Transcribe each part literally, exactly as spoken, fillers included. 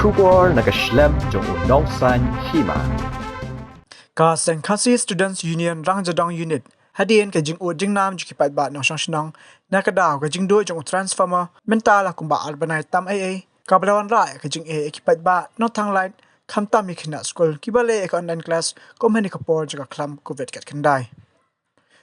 Khubor na ka shlem jong u nongsan hima. Ka seng Khasi Students Union Rangjadong Unit hadien ka jingud jingnam jong ki paidbah nongshong shnong na ka daw ka jingduh jong u transformer mynta la kumba ar bnai tam ei ei, kaba la wanrah ka jingeh ïa ki paidbah nongthang lait khamtam ïa ki khynnah skul kiba leh ïa ka online class kum ha kane ka por jong ka khlam covid khatkhyndai.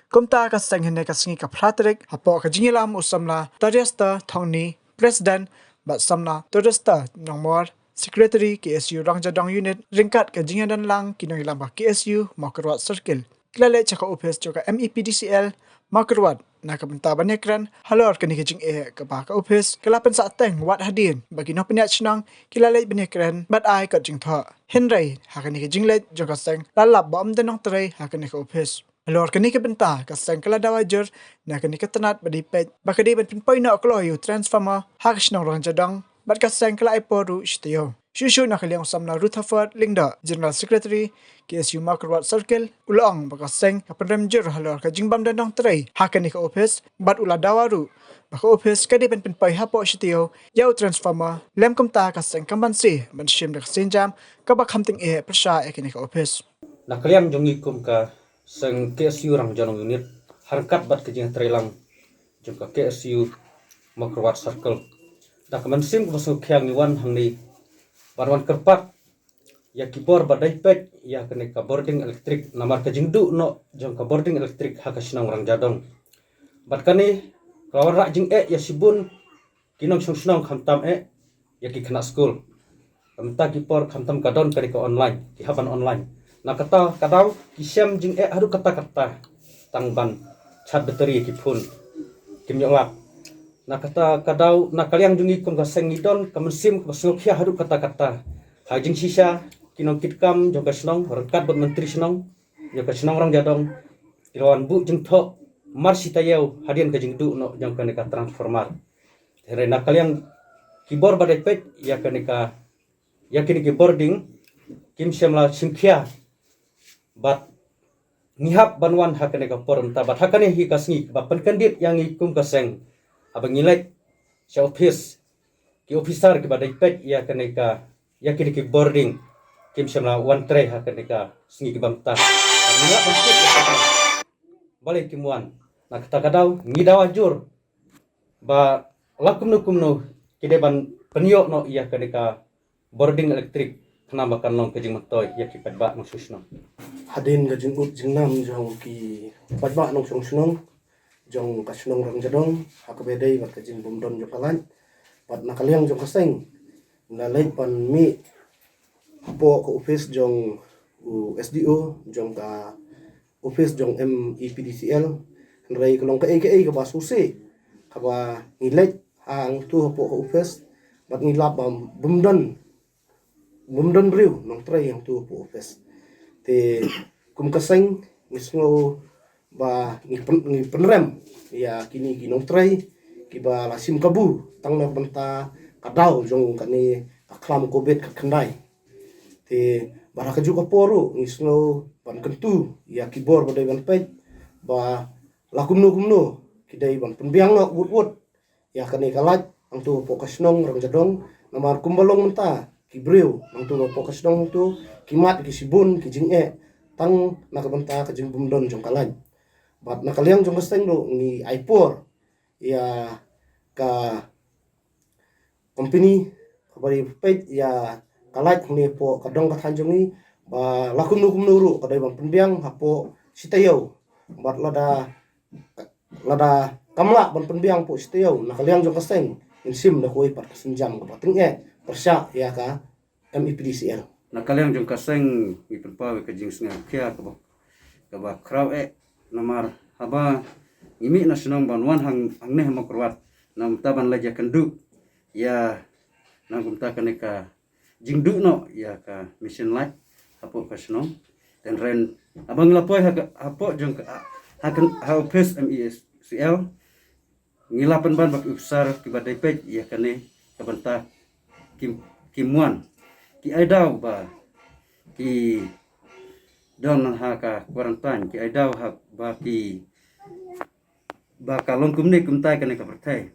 Kumta ka seng hynne ka sngi ka phra tarik hapoh ka jingïalam u samla Tariasta Thongni, President, bad samla Tariasta Nongmor, Secretary K S U Rangjadong Unit, ryngkat ka jingïadon lang ki nongïalam ka K S U Mawkyrwat Circle, ki la leit sha ka ophis jong ka M E P D C L Mawkyrwat na ka bynta ban ïakren halor kane ka jingeh kaba ka ophis ka la pynsahteng wat hadien ba ki nongpynïaid shnong ki la leit ban ïakren bad ai kot jingthoh. Hynrei ha kane ka jingleit jong ka seng la lap ba ym don nongtrei ha kane ka ophis. Halor kane ka bynta ka seng ka la dawa jur na kane ka tnat ba dei peit ba ka dei ban pynpoi noh kloi ïa u transformer ha ka shnong Rangjadong bad ka seng ka la ai por ruh shi taïew. Shuh shuh na ka liang u samla Rutherford Lyngdoh, General Secretary K S U Mawkyrwat Circle, u la ong ba ka seng ka pynrem jur halor ka jingbym don nongtrei ha kane ka ophis bad u la dawa ruh ba ka ophis ka dei ban pynpoi hapoh shi taïew ïa u transformer. Lym kumta ka seng kam banse ban shim da ka sienjam kaba kham tyngeh pyrshah ïa kane ka ophis. Na ka liang jong ngi kum ka seng K S U Rangjadong Unit, ha ryngkat bad ka jingtreilang jong ka K S U Mawkyrwat Circle, da ka mynsiem kaba sngewkhia ngi wan hangne ban wan kyrpad ïa ki bor ba dei peit ïa kane ka bording elektrik, namar ka jingduh noh jong ka bording elektrik ha ka shnong Rangjadong. Bad kane ka la wanrah jingeh ïa shibun ki nongshong shnong khamtam eh ïa ki khynnah skul. Mynta ki por khamtam ka don kane ka online, ki hap ban online. Na kata ka daw ki shem jingeh haduh katta katta tang ban charge battery ïa ki phone. Kim ïoh lap. Na kata ka daw na ka liang jong ngi kum ka seng ngi don ka mynsiem kaba sngewkhia haduh katta katta. Ha jingshisha ki nongkitkam jong ka shnong ryngkat bad myntri shnong jong ka shnong Rangjadong ki la wan buh jingthoh mar shi taïew hadien ka jingduh noh jong kane ka transformer. Hynrei na ka liang ki bor ba dei peit ïa kane ka, ïa kine ki bording kim shym la shim khia. Bad ngi hap ban wan ha kane ka por mynta bad ha kane hi ka sngi ba pynkyndit ïa ngi kum ka seng haba ngi leit sha ophis, ki officer kiba dei peit ïa kane ka, ïa kine ki bording kim shym la wan trei ha kane ka sngi kiba mynta. Bad ngi hap ban tip ïa kata. Balei kim wan? Na kata ka daw ngi dawa jur ba la kumno kumno ki dei ban pynïoh noh ïa kane ka bording elektrik khnang ba kan long ka jingmyntoi ïa ki paidbah nongshong shnong. Hadien ka jingud jingnam jong ki paidbah nongshong shnong jong ka shnong Rangjadong ha kaba dei bad ka jingbymdon jong ka light, bad na ka liang jong ka seng ngi la leit ban mih hapoh ka ophis jong u S D O jong ka ophis jong M E P D C L. Hynrei ka long kaei kaei kaba sngewsih kaba ngi leit hangto hapoh ka ophis bad ngi lap ba bymdon, bymdon briew nongtrei hangto hapoh ophis. Te kum ka seng ngi sngew ba ngi pyn-, ngi pynrem ïa kine ki nongtrei kiba la shim kabu tang na ka bynta ka daw jong kane ka khlam covid khatkhyndai. Te bad ha kajuh ka por ruh ngi sngew ban kyntu ïa ki bor ba dei ban peit ba la kumno kumno ki dei ban pynbiang noh wut wut ïa kane ka light hangto hapoh ka shnong Rangjadong, namar kumba long mynta ki briew hangto hapoh ka shnong hangto ki mad ki shibun ki jingeh tang na ka bynta ka jingbymdon jong ka light. Bad na ka liang jong ka seng ruh ngi ai por ïa ka company kaba dei peit ïa ka light hangne hapoh ka dong ka thaiñ jong ngi ba la kumno kumno ruh ka dei ban pynbiang hapoh shi taïew. Bad lada, lada kam lah ban pynbiang hapoh shi taïew na ka liang jong ka seng ngin shim da kawei pat ka sienjam kaba tyngeh pyrshah ïa ka M E P D C L. Na ka liang jong ka seng ngi pynpaw ïa ka jingsngewkhia kaba, kaba khraw eh namar haba ngi mih na shnong ban wan hang, hangne ha Mawkyrwat na kumta ban leit ïakynduh ïa na kumta kane ka jingduh noh ïa ka machine light hapoh ka shnong. Hynrei haba ngi la poi ha ka, hapoh jong ka, ha ka, ha ophis M E P D C L ngi la pynban ba ki officer kiba dei peit ïa kane ka bynta kim, kim wan. Ki ai daw ba ki don ha ka quarantine, ki ai daw ha ba ki, ba ka long kumne kumtai kane ka pyrthei.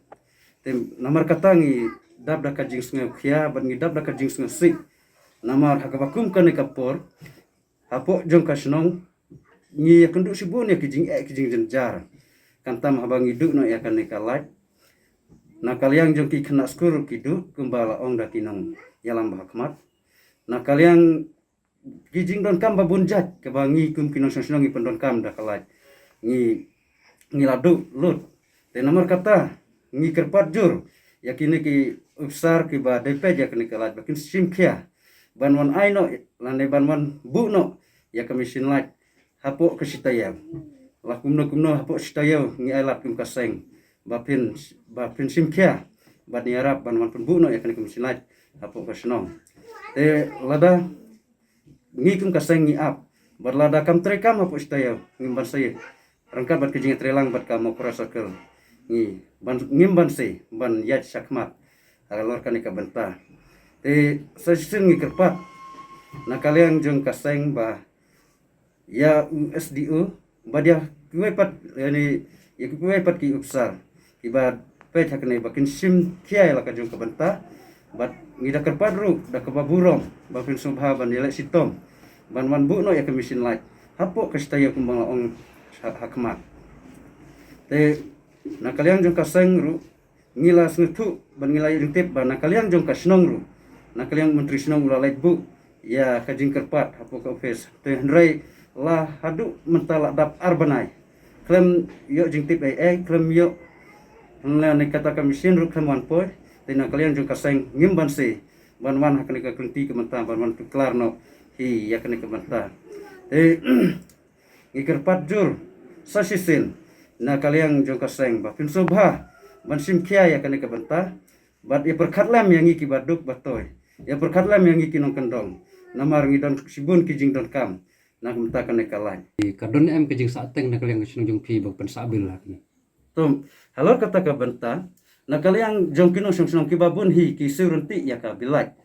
Te namar kata ngi dap da ka jingsngewkhia bad ngi dap da ka jingsngewsih. Namar ha kaba kum kane ka por, hapoh jong ka shnong ngi ïakynduh shibun ïa ki jingeh ki jingjynjar. Khamtam haba ngi duh noh ïa kane ka light, na ka liang jong ki khynnah skul ki duh kumba la ong da ki nongïalam ba ha khmat. Na ka liang ki jingdonkam ba bun jait kaba ngi kum ki nongshong shnong ngi pyndonkam da ka light, ngi ngi la duh lut. Te namar kata ngi kyrpad jur ïa kine ki ophisar kiba dei peit ïa kane ka light ba kin shim khia ban wan ai noh lane ban wan buh noh ïa ka machine light hapoh ka shi taïew. La kumno kumno hapoh shi taïew ngi ai lad kum ka seng ba phin ba phin shim khia bad ngi ïarap ban wan pynbuh noh ïa kane ka machine light hapoh ka shnong. Te lada ngi kum ka seng ngi ap bad lada kam trei kam hapoh shi taïew ngim banse ryngkat bad ka jingïatreilang bad ka Mawkyrwat Circle, ngi ban ngim banse ban ïaid shakhmat halor kane ka bynta. Te sa shisien ngi kyrpad na ka liang jong ka seng ba ïa u S D O bad ïa kiwei pat, ïa ni ïa kiwei pat ki ophisar kiba peit ha kane ba kin shim khia ïa la ka jong ka bynta. Bad ngi da kyrpad ruh da kaba burom ba phin sngewbha ban ïaleh shitom ban wan buh noh ïa ka machine light hapoh ka shi taïew kumba nga la ong ha, ha khmat. Te na ka liang jong ka seng ruh ngi la sngewthuh bad ngi la ïohi tip ba na ka liang jong ka shnong ruh, na ka liang u myntri shnong u la leit buh ïa ka jingkyrpad hapoh ka ophis. Te hynrei la haduh mynta la dap ar bnai khlem ïoh jingtip ei ei, khlem ïoh, hynrei na kata ka machine ruh khlem wan poi. Te na ka liang jong ka seng ngim banse ban wan ha kane ka kynti ka mynta ban wan pynkylla noh hi ïa kane ka bynta. Te ngi kyrpad jur sa shisien na ka liang jong ka seng ba phin sngewbha ban shim khia ïa kane ka bynta bad ïa pyrkhat lem ïa ngi kiba duk ba toi, ïa pyrkhat lem ïa ngi ki nongkyndong. Namar ngi don shibun ki jingdonkam na ka bynta kane ka light. Ka don em ka jingsahteng na ka liang ka shnong jong phi ba pynsah bill ha kane? To halor kata ka bynta na ka liang jong ki nongshong shnong kiba bun hi ki siew ryntih ïa ka bill light.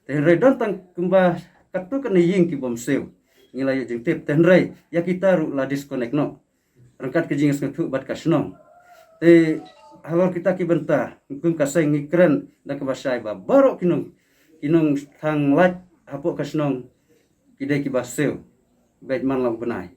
Te hynrei don tang kumba katto katne ïing ki bym siew. Ngi la ïoh jingtip te hynrei ïa kita ruh la disconnect noh ryngkat ka jingsngewthuh bad ka shnong. Te halor kita ki bynta kum ka seng ngi kren da kaba shai ba baroh ki nong ki nongthang light hapoh ka shnong ki dei kiba siew beit man la u bnai.